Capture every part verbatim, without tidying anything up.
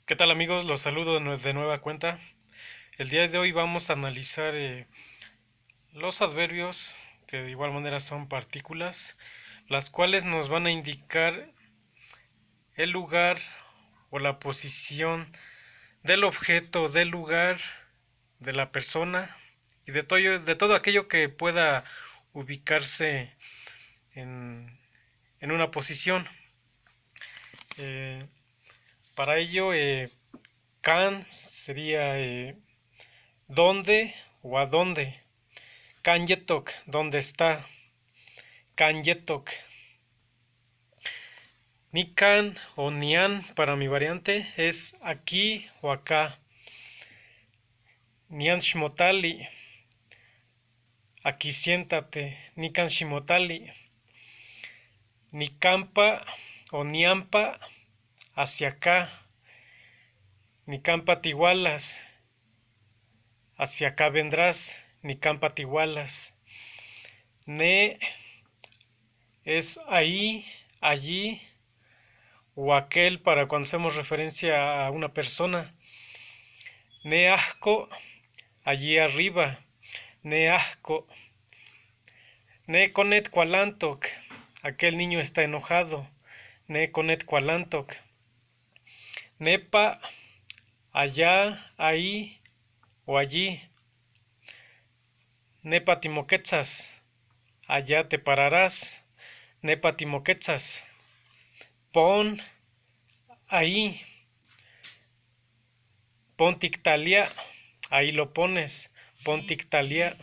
¿Qué tal, amigos? Los saludo de nue-, de nueva cuenta. El día de hoy vamos a analizar, eh, los adverbios, que de igual manera son partículas, las cuales nos van a indicar el lugar o la posición del objeto, del lugar, de la persona y de todo, de todo aquello que pueda ubicarse en, en una posición. Eh, para ello, eh, kan sería, eh, dónde o a dónde. Kan yetok, ¿dónde está? Kan yetok. Nikan o nian para mi variante es aquí o acá. Nian shimotali, aquí siéntate. Nikan shimotali. Nikanpa o nianpa, hacia acá. Nikanpa tiwalas, hacia acá vendrás. Nikanpa tiwalas. Ne es ahí, allí, o aquel para cuando hacemos referencia a una persona. Ne ahko, allí arriba. Ne ahko. Ne konet kwalantok, aquel niño está enojado. Ne konet kwalantok. Nepa, allá, ahí o allí. Nepa timoketsas, allá te pararás. Nepa timoketsas. Pon, ahí. Pon tiktalia, ahí lo pones. Pon tiktalia.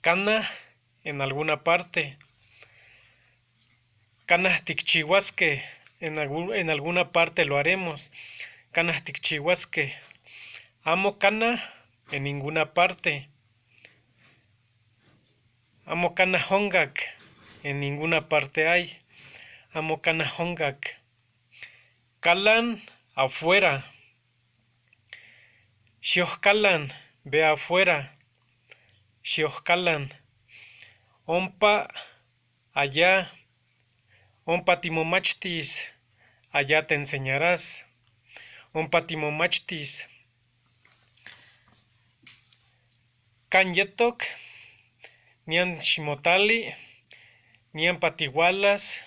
Kana, en alguna parte. Kana tikchiwaske, en algu-, en alguna parte lo haremos. Kana tikchiwaske. Amo kana, en ninguna parte. Amo kana hongak, en ninguna parte hay. Amo kana hongak. Kalan, afuera. Shiohkalan, ve afuera. Shiohkalan. Ompa, allá. Ompa timomachtis, allá te enseñarás. Ompa timomachtis. Kan yetok, nian shimotali, nianpa tiwalas,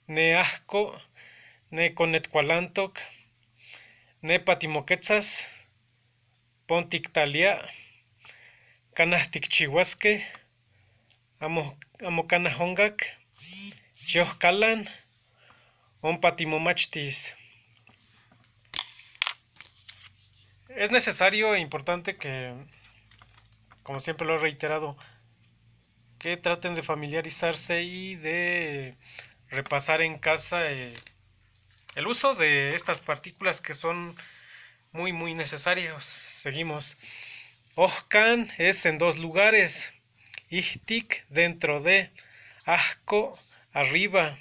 ne ahko, ne konet kwalantok, nepa timoketsas, pon tiktalia, kana tikchiwaske, amo, amo kana hongak, shiohkalan, ompa timomachtis. Es necesario e importante que, como siempre lo he reiterado, que traten de familiarizarse y de repasar en casa, eh, el uso de estas partículas que son muy, muy necesarios. Seguimos. Ohkan es en dos lugares. Ihtik, dentro de. Ahko, arriba.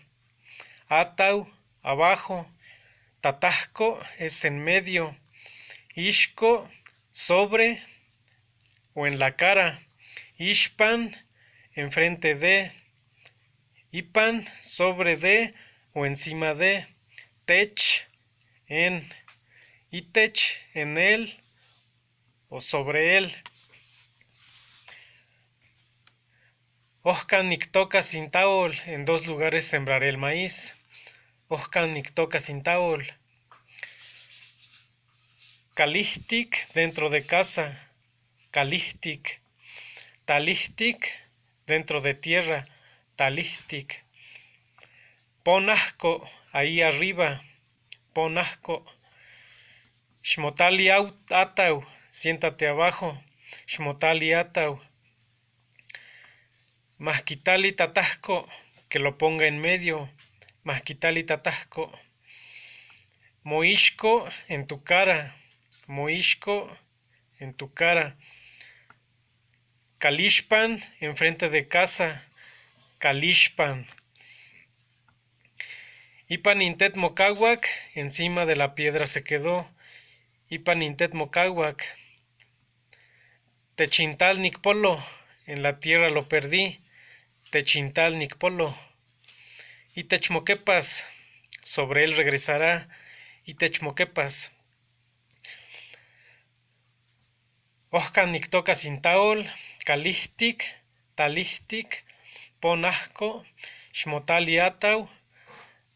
Atau, abajo. Tatahko es en medio. Ishko, sobre o en la cara. Ishpan, enfrente de. Ipan, sobre de o encima de. Tech, en. Itech, en él o sobre él. Ohkan niktoka sintawol, en dos lugares sembraré el maíz. Ohkan niktoka sintawol. Kalihtik, dentro de casa. Kalihtik. Talihtik, dentro de tierra. Talihtik. Pon ahko, ahí arriba. Pon ahko. Shmotali au-, atau, siéntate abajo. Shmotali atau. Mahkitali tatahko, que lo ponga en medio. Mahkitali tatahko. Moishko, en tu cara. Moishko, en tu cara. Kalishpan, enfrente de casa. Kalishpan. Ipan intet mokawak, encima de la piedra se quedó. Ipan intet mokawak. Techintal nikpolo, en la tierra lo perdí. Techintal nikpolo. Itech mokepas, sobre él regresará. Itech mokepas. Ohkan niktoka sintaol, kalihtik, talihtik, ponahko, shmotali ataw,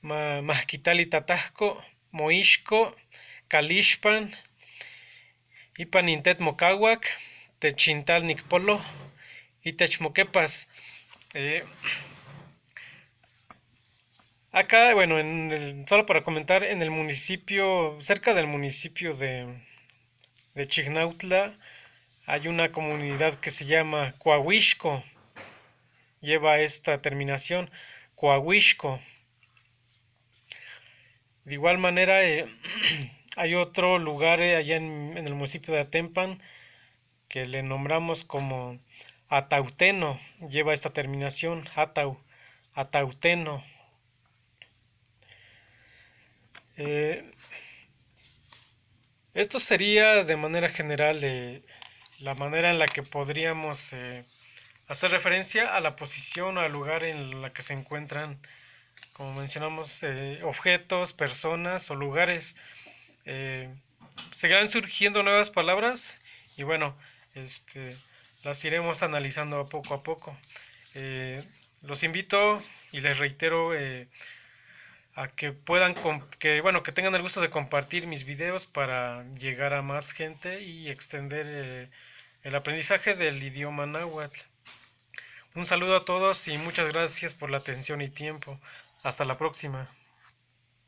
ma-, mahkitali tatahko, moishko, kalishpan, ipan nintet mokawak, techintal nikpolo, itech mokepas. Eh, acá, bueno, en el, solo para comentar, en el municipio, cerca del municipio de, de Chignautla, hay una comunidad que se llama Coahuishco. Lleva esta terminación, Coahuishco. De igual manera, eh, hay otro lugar, eh, allá en, en el municipio de Atempan, que le nombramos como Atauteno, lleva esta terminación, Atau, Atauteno. Eh, esto sería de manera general, eh, la manera en la que podríamos, eh, hacer referencia a la posición o al lugar en la que se encuentran, como mencionamos, eh, objetos, personas o lugares. Eh, seguirán surgiendo nuevas palabras y bueno, este, las iremos analizando poco a poco. Eh, los invito y les reitero, eh, a que puedan, com- que, bueno, que tengan el gusto de compartir mis videos para llegar a más gente y extender, eh, el aprendizaje del idioma náhuatl. Un saludo a todos y muchas gracias por la atención y tiempo. Hasta la próxima.